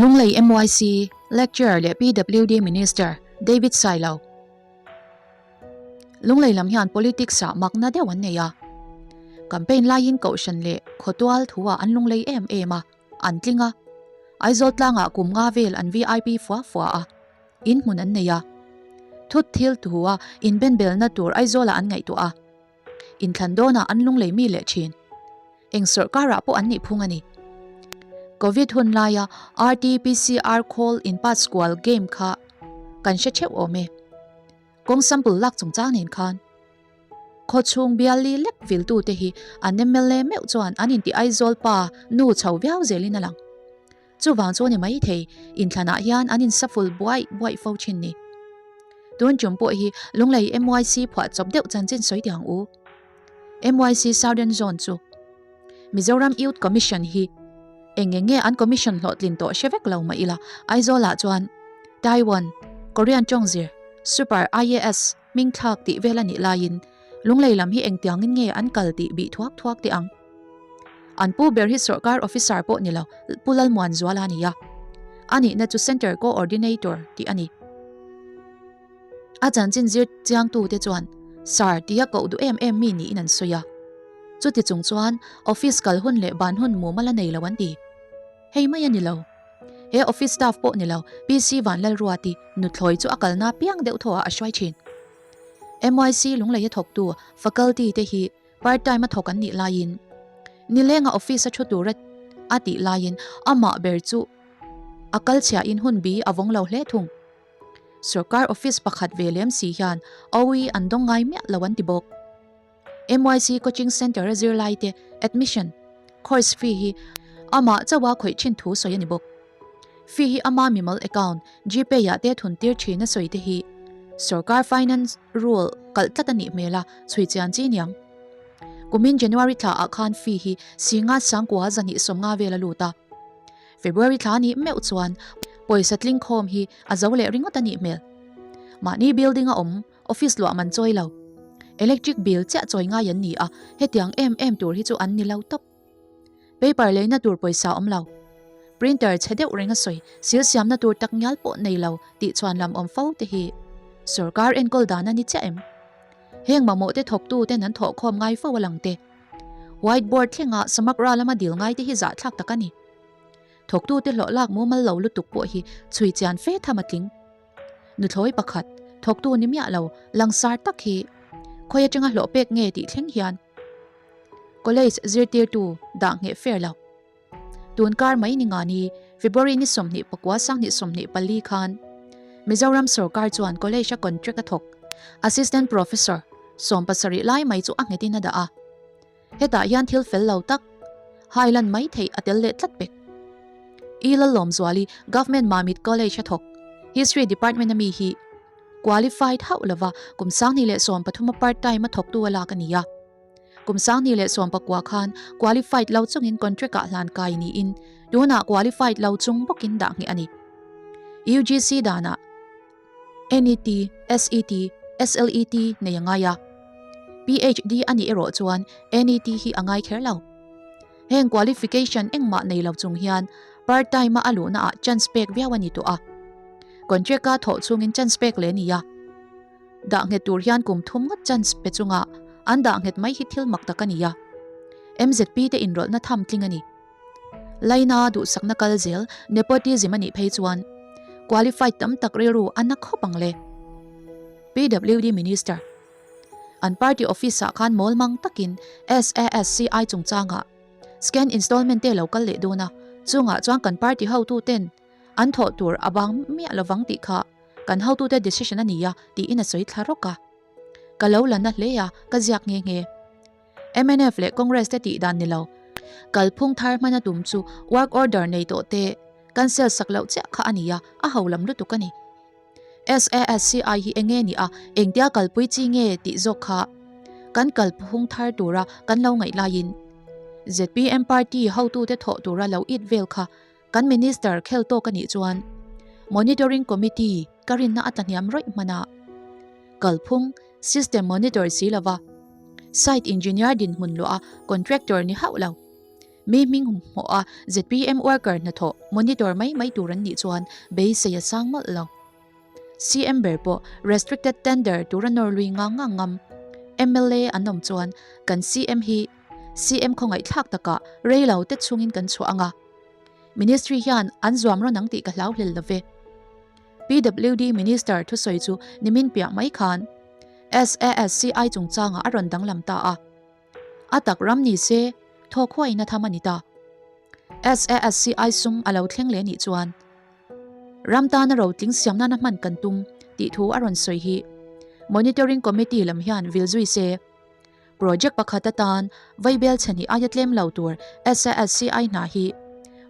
Lunglei MYC Lecturer leh PWD Minister David Sailo. Lunglei lam hian politics ah makna deuh an nei a. Campaign laiin kohhran leh khawtual thu ah an lunglei em em a, an tling a. Aizawl tlangah kum nga vel an vip fua fua a, in hmun an nei a. Thut thil thu a inbenbelna tur Aizawlah an ngaihtuah a. Inthlan dawnah an lunglei mi leh thin. Eng sawrhkarah pawh an nih phung a ni. Covid hun laia RT-PCR khawl in pass kual game kha kan hre theuh awm e. Kawng sample lak chungchang nen khan. Khawchhung bial li lek viltute hi an mla meuh chuan an inti Aizawl pa nu chho viau zelin a lang. Chuvang chu a ni maithei, inthlanah hian an insaful buaih buaih fo thin ni. Tun tum pawh hi Lunglei MYC phuah chawp deuh chanchin sawi tih ang u. MYC Southern Zone chu Mizoram Youth Commission hi eng eng nge an commission hlawhtlin tawh hre vek lo mah ila, Aizawlah chuan Taiwan, Korean tawngzir, Super IAS hming thlak tih vel a nih laiin Lunglei lam hi engtiangin nge an kal tih bih thuak thuak teh ang. An pu ber hi sawrkar officer pawh ni lo, Pu Lalmuanzuala a ni a. A nihna chu Centre Coordinator tih a ni. A chanchin zir chiangtute chuan Sir tia koh duh em em mi niin an sawi a. Chuti chung chuan office kal hun leh ban hun mumal a nei lo an ti. Hei mai a ni lo. He office staff pawh ni lo, PC Vanlalruati nuthlawi chu a kalna piang deuh thaw ah a hruai thin. MYC Lungleia thawktu faculty te hi part time a thawk an nih laiin nilenga office a thu tura a tih laiin amah ber chu a kal chhiahin hun bi a vawng lo hle thung. Sorkar office pakhat ve lem si hian awi an dawng ngai miah lo an ti bawk. MYC Coaching Centre a zirlai te admission course fee hi amah chauha khawih thin thu sawi a ni bawk. Fee hi ama mimal account Gpay ah te thun tir thin a sawi te hi sorkar finance rule kalh tlat a nih hmel a, chhui chian chi niang. Kumin January thla ah khan fee hi Singa Sangkua 250 vel a lut a. February thla nih meuh chuan pawisa tling khawm hi a zo leh ringawt a nih hmel. Mahni building a awm office luah man chawi lo. Electric bill chiah chawi ngai an ni a, hetiang em em tur hi chu an ni lo tawp. Paper leina tur pawisa awm lo. Printer chhe deuh reng a sawi, sil siamna tur tak ngial pawh nei lo tih chhuan lam awm fo te hi sorkar enkawl dan a ni chiah em? Heng mamawh te thawktu ten an thawhkhawm ngai fo a lang te. White board thlenga Samagra lama dil ngai te hi zahthlak tak a ni. Thawktu te hlawh lak mumal lo lutuk pawh hi chhui chian fe tham a tling. Nuthlawi pakhat, thawktu ni miah lo, langsar tak hi khawi atanga hlawh pek nge tih thleng hian College zirtirtu dah ngheh fair lo. Tun kar mai ni nga ni, February ni 29 2024 khan Mizoram sorkar chuan college a contract a thawk Assistant Professor 70 lai mai chu a nghetin a dah a. Hetah hian thil fel lo tak hailan mai theih a tel leh tlat pek. I Lalawmzuali Government Mamit College a thawk History Department a mi hi qualified hauh lova kum 2013 a part time a thawktu a lak a ni a. Kum 2019 khan qualified lo chungin contract ah hlan kai niin tunah qualified lo chung bawkin dah ngheh a ni. UGC danah NET, SET, SLET nei a ngai a. PhD a nih erawh chuan NET hi a ngai kher lo. Heng qualification engmah nei lo chung hian part time a a luhna ah chance pek viau a ni tawh a. Contract a thawh chungin chance pek leh a ni a. Dah nghet tur hian kum thum ngawt chance pe chunga an dah nghet mai hi thil mak tak a ni a. MZP te inrawlhna tham tling a ni. Laina duhsakna kal zel nepotism a nih phei chuan qualified tam tak rilru a na khawp ang le. PWD Minister An party office ah khan mawl mang takin SASCI chungchangah scan installment te lo kal leh dawn a, chungah chuan kan party hotu ten an thawh tur a bang miah lovang tih kha kan hotute decision a ni a tiin a sawi thla rawk a. Ka lo la na hle a, ka ziak nghe nghe. Mnf leh Congress te tih dan ni lo. Kalphung thar hmana tum chu work order nei tawh te cancel sak loh chiah kha a ni a, a ho lam lutuk a ni. SASCI hi enge ni a, engtia kalpui chi nge tih zawk kha kan kalphung thar tura kan lo ngaih laiin zpm party hotute thawh tura lo it vel kha kan minister khel tawk a nih chuan monitoring committee ka rinna a tlahniam rawih hman a. Kalphung system monitor si lova site engineer dinhmun luah a contractor ni hauh lo. Mi hming hmawh a zpm worker hnathawh monitor mai mai tur an nih chuan beisei a sang mawlh lo. CM ber pawh restricted tender tura nawr lui ngang ngang ngam mla an awm chuan kan CM hi CM khawngaihthlak takah rei lo te chhungin kan chhuah ang a. Ministry hian an zuam rawn ang tih ka hlau hlel lo ve. PWD Minister thusawi chu nimin piah mai khan SASCI chungchangah a rawn danglam ta a. A tak ram ni se, thawk huain a tham a ni ta. SASCI sum a lo thleng leh nih chuan ram tana rotling siam nana hman kan tum tih thu a rawn sawi hi Monitoring Committee lam hian vil zui se. Project pakhat atan vaibel chhani aia tlem lo tur SASCI hna hi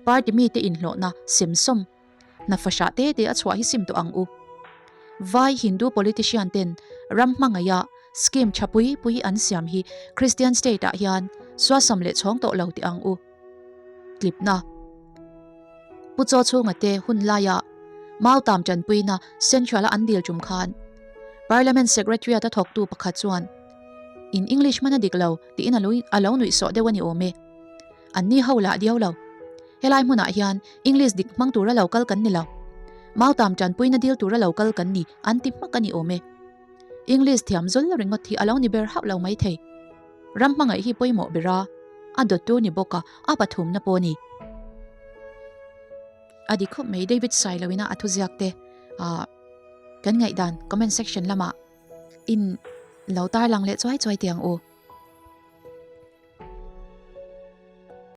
party mite inhlawhna semsawm Hna fahrah te te a chhuah hi sim tawh ang u. Vai Hindu politician ten ram hmangaih a scheme tha pui pui an siam hi Christian state ah hian suasam leh chhawng tawh lo teh ang u. Tlipna. Pu Chaw chhunga te hun laia Mautam tanpuina Central a an dil tum khan Parliament Secretariat a thawktu pakhat chuan in English hman a dik lo tiin a lo nuih sawh deuh a ni awm e. An ni ho lah diau lo. Helai hmunah hian English dik hmang tura lo kal kan ni lo. Mautam tanpuina dil tura lo kal kan ni an ti hmak a ni awm e. English thiam zul ringawt hi a lo ni ber hauh lo mai thei. Ram hmangaih hi pawimawh ber a, a dawttu ni bawk a, a pathumna pawh a ni. A dik khawp mai David Sailoina a thuziak te kan ngaihdan comment section lamah in lo tarlang leh chuai chuai teh ang u.